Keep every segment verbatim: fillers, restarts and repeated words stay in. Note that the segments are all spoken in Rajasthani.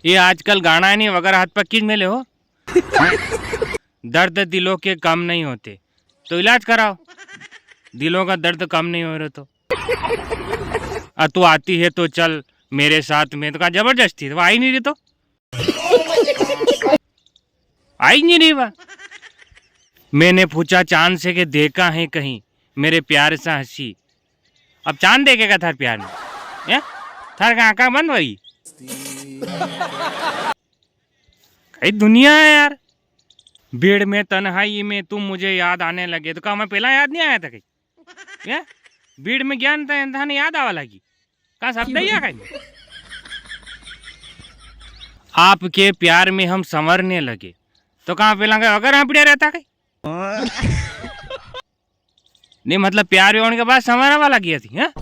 ये आजकल गाणा है नी, वगैरह हाथ पक्की में ले हो। दर्द दिलों के कम नहीं होते, तो इलाज कराओ, दिलों का दर्द कम नहीं हो रहा तो। आ, तू आती है तो चल मेरे साथ में, तो कहा जबरदस्ती, तो आई नहीं रही तो। आई नहीं रही वा। मैंने पूछा चांद से कि देखा है कहीं मेरे प्यार सा हंसी। अब चांद देखेगा थार प्यार ने? हैं? थार का आंखा बंद हुई? कई दुनिया है यार। भीड़ में तन्हाई में तुम मुझे याद आने लगे, तो का मैं पहला याद नहीं आया था कई? हैं? भीड़ में ज्ञान था, थाने याद आवा लगी। का शब्द ही है कई? आपके प्यार में हम संवरने लगे, तो का पहला कई अगर हाँपड़िया रहता कई? नहीं, मतलब, प्यार होने के बाद संवारा वाला किया थी, हैं?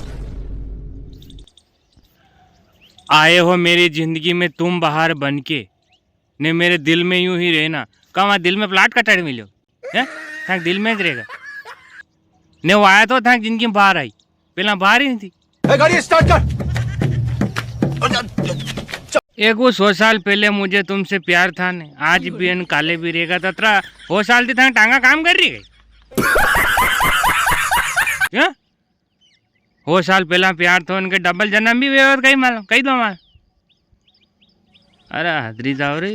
आए हो मेरी जिंदगी में तुम बाहर बन के, ने मेरे दिल में यूं ही रहना। का वहाँ दिल में प्लाट कटाड़ी मिलो, हैं? थाक दिल में ज रहेगा। ने वो आया तो थाक जिंदगी में बाहर आई, पहला बाहर ही नहीं थी। ए, गाड़ी स्टार्ट कर। एक वो सौ साल पहले मुझे तुमसे प्यार था ने, आज भी अन काले भी रहेगा। तो अतरा हो साल थी थाक टांगा काम कर रही गई। क्या? हो साल पहला प्यार था, उनके डबल जन्म भी हुए और कई मालूम, कई दो माल। अरे हदरी जाओ रे।